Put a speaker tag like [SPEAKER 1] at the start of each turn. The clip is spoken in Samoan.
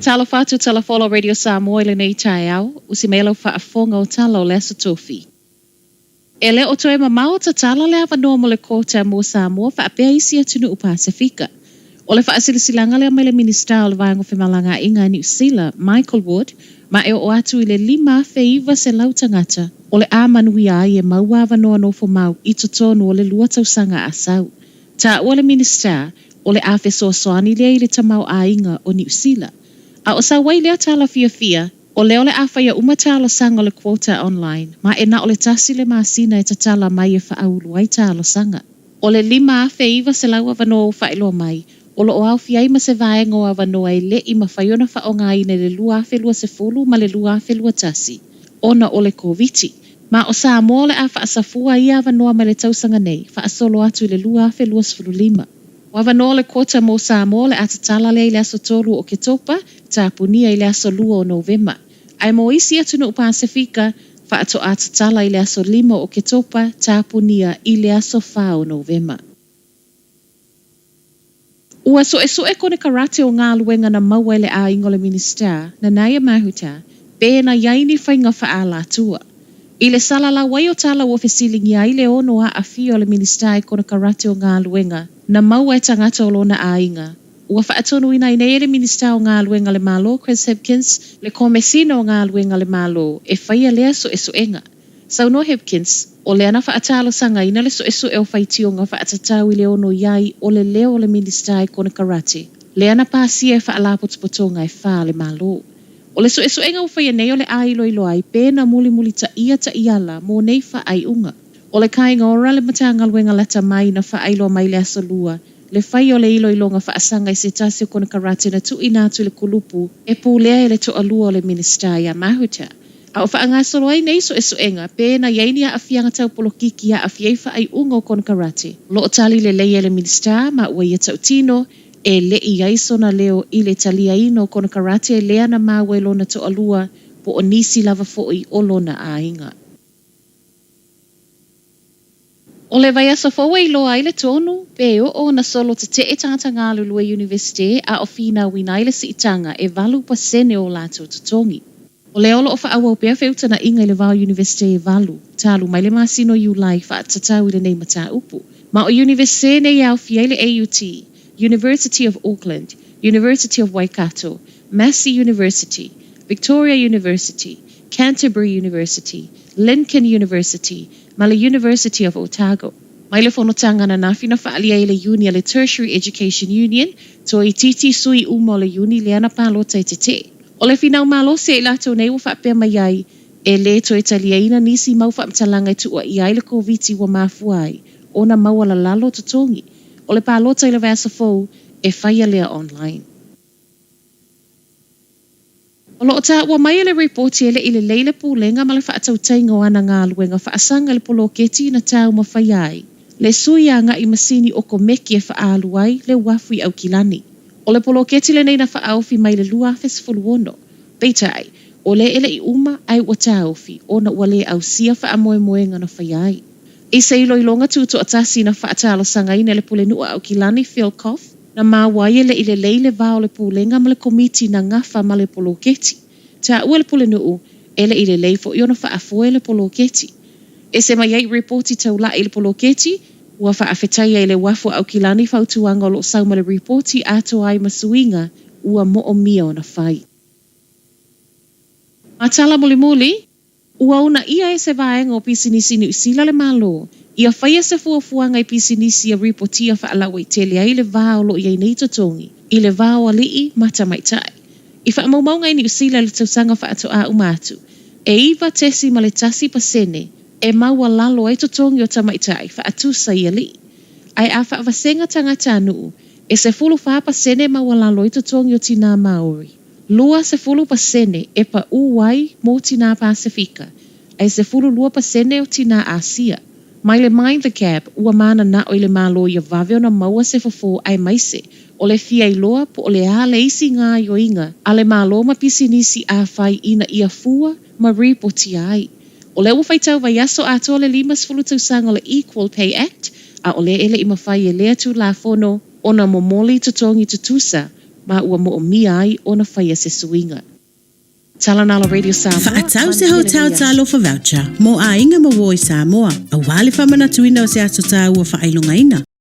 [SPEAKER 1] Faatalofa atu Tala Folau Radio Samoa i lenei taeao, usi mai lau faafofoga o tala o le Aso Tofi. E le o toe mamao tatala le avanoa mo le quota mo Samoa faapea isi atunuu Pasefika. O le faasilasilaga lea mai le Minisita o le Vaega o Femalagaaiga a Niu Sila, Michael Wood, ma e oo atu i le 5,900 tagata o le a manuia ai e maua avanoa nofomau i totonu o le lua tausaga a sau. Taua le Minisita, o le a fesoasoani lea i le tamaoaiga o Niu Sila. A o sau ai lea tala fiafia, o lea o le a faia uma talosaga o le quota online, ma e na o le tasi le masina e tatala mai e faaulu ai talosaga. O le 5,900 avanoa ua faailoa mai, o lo o aofia ai ma se vaega o avanoa e le i mafai ona faaaogaina i le 2020 ma le 2021 ona o le Koviti. Ma o Samoa o le a faasafua ia avanoa mai le tausaga nei, faasolo atu i le 2025. O avanoa o le quota mo Samoa o le a tatala lea i le aso 3 o Oketopa, tapunia i le aso 2 o Novema. Ae mo isi atunuu Pasefika, faatoa tatala i le aso 5 o Oketopa, tapunia i le aso 4 o Novema. Ua suesue konekarate o galuega na maua e le aiga o le Minisita, Nanaia Mahuta, pe na i ai ni faiga faaalatua. I le salalau ai o tala ua fesiligia ai le ono aafia o le Minisita i konekarate o galuega na maua e tagata o lona aiga, ua faatonuina ai nei e le Minisita o Galuega a le Malo Chris Hipkins le Komesina o Galuega a le Malo e faia lea suesuega. Saunoa Hipkins, o lea na faatalosagaina le suesue o faitioga faatatau i le ono i ai o le leo o le Minisita i konekarate, lea na pasia e faalapotopotoga e fa a le Malo. O le suesuega ua faia nei o le a iloilo ai pe na mulimulitaia taiala mo nei faaiuga. O le Kāinga Ora le Matagaluega lata mai na faailoa mai i le aso Lua le fai o le iloiloga faasaga i se tasi o konekarate na tuuina atu i le kulupu e pulea e le toalua o le Minisita ia Mahuta. A o faagasolo ai nei suesuega, pe na i ai ni aafiaga tau polokiki e aafia ai faaiuga o konekarate. O lo o tali lelei e le Minisita ma ua ia tautino e le i ai sona leo i le taliaina o konekarate lea na maua i lona toalua po o nisi lava foi o lona aiga. O le vaiaso fou e iloa ai le tonu, pe oo ona solo tetee tagata galulue Iunivesite a o finauina ai le siitaga e 8% o latou totogi. O lea o lo o faaauau pea feutagaiga i le va o Iunivesite e valu, talu mai le masina o Iulai faatatau i lenei mataupu. Ma o Iunivesite nei e aofia ai le AUT, University of Auckland, University of Waikato, Massey University, Victoria University, Canterbury University, Lincoln University ma le University of Otago. Mai le fonotaga ananafi na faaalia ai le iuni a le Tertiary Education Union, toeitiiti sui uma o le iuni lea na palota e tetee. O le finau malosi a i latou nei ua faapea mai ai, e lē toe taliaina nisi mau faamatalaga e tuuaia ai le Koviti ua mafua ai ona maualalalo totogi. O le palota i le vaiaso fou, e faia lea online. O lo o taua mai e le ripoti e le i lelei le pulega ma le faatautaiga o ana galuega faasaga i le poloketi na taumafaia ai le sui agai masini okomeki e faaalu ai le uafu i Aukilani. O le poloketi lenei na faaofi mai i le 2016. Peitai, o lea e le i uma ae ua taofi ona ua le ausia faamoemoega na faia ai. I se iloiloga tutoatasi na faatalosagaina e le Pulenuu a Aukilani Phil Koff, na maua ai e le i lelei le va o le pulega ma le komiti na gafa ma le poloketi. Taua le Pulenuu, e le i lelei foi ona faafoe le poloketi. Ese mai ai ripoti taulai i le poloketi, ua faafetaia i le uafu a Aukilani fautuaga o lo o sau ma le ripoti atoa ai ma suiga ua moomia ona fai. Ma tala mulimuli, Ua uunaia e se vaega o pisinisi Niu Sila le Malo ia faia se fuafuaga i pisinisi ia ripotia faalauaitele ai le va o lo o i ai nei totogi i le va o alii ma tamaitai. I faamaumauga i Niu Sila i le tausaga faatoa uma atu, e 9.1% e maualalo ai totogi o tamaitai faatusa i alii. Ae a faavasega tagatanuu, e 14% e maualalo ai totogi o tinā Māori. 20% e paū ai mo tinā Pasefika, ae 12% o tinā Āsia. Mai le Mind the Gap, ua mananao i le Malo ia vave ona maua se fofo aemaise o le fia iloa po o le a le isi gaoioiga a le Malo ma pisinisi a fai ina ia fua ma ripotia ai. O lea ua faitau vaiaso atoa le 50 tausaga o le Equal Pay Act, a o lea e le i mafai e lea Tulafono ona momoli totogi tutusa. ma ua moomia ai ona faia se suiga. Talanala Radio Samoa,
[SPEAKER 2] Faatau se
[SPEAKER 1] manuia
[SPEAKER 2] hotel
[SPEAKER 1] lenei aso.
[SPEAKER 2] Talofa Voucher mo aiga ma uo i Samoa, aua le faamanatuina o se aso taua faailogaina.